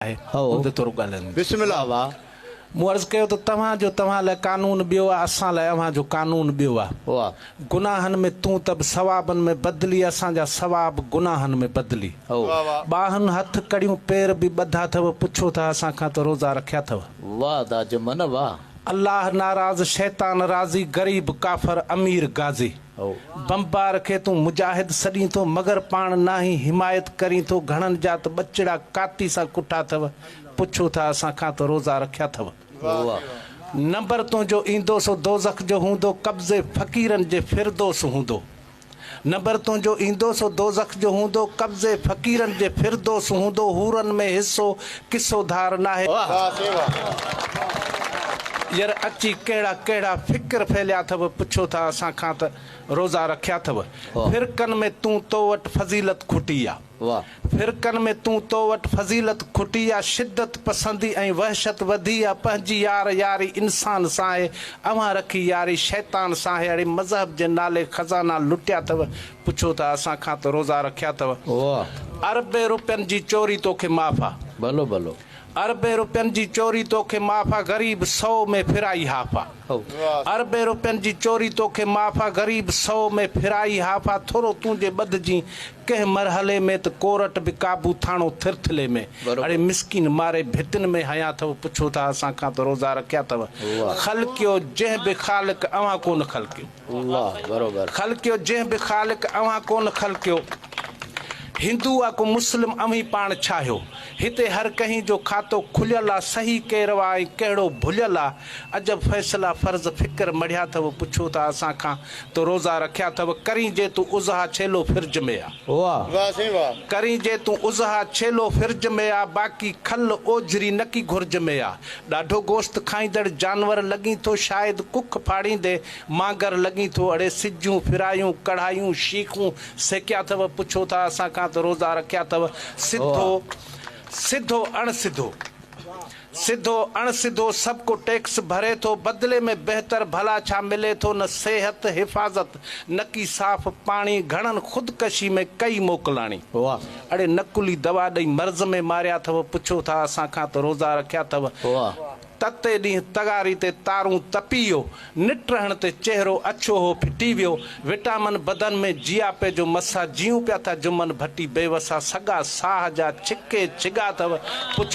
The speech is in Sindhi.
آهي ان تي ٿورو ڳالهائيندس. بسم الله واه. مون عرض ڪيو ته توهان جو توهان لاء قانون ٻيو آ اسان لاء اوهان جو قانون ٻيو آ. واه. گناهن ۾ تون ته به ثوابن ۾ بدلي اسان جا ثواب گناهن ۾ بدلي. هو. ٻانهن هٿ ڪڙيون پير به ٻڌا اٿو پڇو ٿا اسان کان ته روزا رکيا اٿو. واه ادا جمن واه. الله ناراض شيطان راضي غريب ڪافر امير غازي. هو. بمبار کي تون مجاهد سڏين ٿو مگر پاڻ ناهين حمايت ڪرين ٿو گهڻن جا ته ٻچڙا ڪاتي سان ڪٺا اٿو پڇو ٿا اسان کان ته روزا رکيا اٿو. نمبر تنهنجو ايندو سو دوزخ جو هوندو قبضي فقيرن جي فردوس هوندو نمبر تنهنجو ايندو سو دوزخ جو هوندو قبضي فقيرن جي فردوس هوندو حورن ۾ حصو قصو ڌار ناهي. ير اچي ڪهڙا ڪهڙا فڪر ڦهليا اٿو پڇو ٿا اسان کان ته روزا رکيا اٿو فرقن ۾ تون تو وٽ فضيلت کٽي آ فرقن ۾ تون تو وٽ فضيلت کٽي آ شدت پسندي ۽ وحشت وڌي آ پنهنجي يار ياري انسان سان آهي اوهان رکي ياري شيطان سان آهي اڙي مذهب جي نالي خزانا لٽيا اٿو پڇو ٿا اسان کان ته روزا رکيا اٿو اربين روپين جي چوري توکي معاف آ. ڀلو ڀلو. اربين روپين جي چوري توکي معاف آ غريب سئو ۾ ڦرائي هاف آ اربين روپين جي چوري توکي معاف آ غريب سئو ۾ ڦرائي هاف آ ٿورو تون جي ٻڌجين ڪنهن مرحلي ۾ ته ڪورٽ به قابو ٿاڻو ٿرٿلي ۾ اڙي مسڪين ماري ڀتين ۾ هنيا اٿو پڇو ٿا اسان کان ته روزا رکيا اٿو خلقيو جنهن به خالق اوهان ڪونه خلقيو. خلقيو جنهن به خالق اوهان ڪونه خلقيو هندو آ ڪو مسلم اوهين پاڻ ڇاهيو هتي هر ڪنهين جو کاتو کليل آ صحيح ڪير آ ۽ ڪهڙو ڀليل آ عجب فيصلا فرض فڪر مڙهيا اٿو پڇو ٿا اسان کان ته روزا رکيا اٿو ڪرين جي تون اضحيٰ ڇيلو فرج ۾ آ. ڪرين جي تون اضحيٰ ڇيلو فرج ۾ آ باقي کل اوجهري نڪي گهرج ۾ آ ڏاڍو گوشت کائيندڙ جانور لڳين ٿو شايد ڪک ڦاڙيندي مانگر لڳين ٿو اڙي سجون فرايون ڪڙهايون شيخون سيڪيا اٿو پڇو ٿا اسان کان ته روزا رکيا اٿو سڌو سڌو اڻ سڌو سڌو اڻ سڌو سڀ ڪو ٽيڪس ڀري ٿو بدلي ۾ بهتر ڀلا ڇا ملي ٿو نه صحت حفاظت نڪي صاف پاڻي گهڻن خودڪشي ۾ ڪئي موڪلاڻي اڙي نقلي دوا ڏئي مرض ۾ ماريا اٿو پڇو ٿا اسان کان ته روزا رکيا اٿو تتي ڏينهن تغاري تي تارون تپي ويو، نٽ رهڻ تي چهرو اڇو هو ڦٽي ويو، وٽامن بدن ۾ جياپي جو مسا جيون پيا ٿا جمن ڀٽي بيوسا سڳا ساهه جا ڇڪي ڇڳا اٿو پڇو.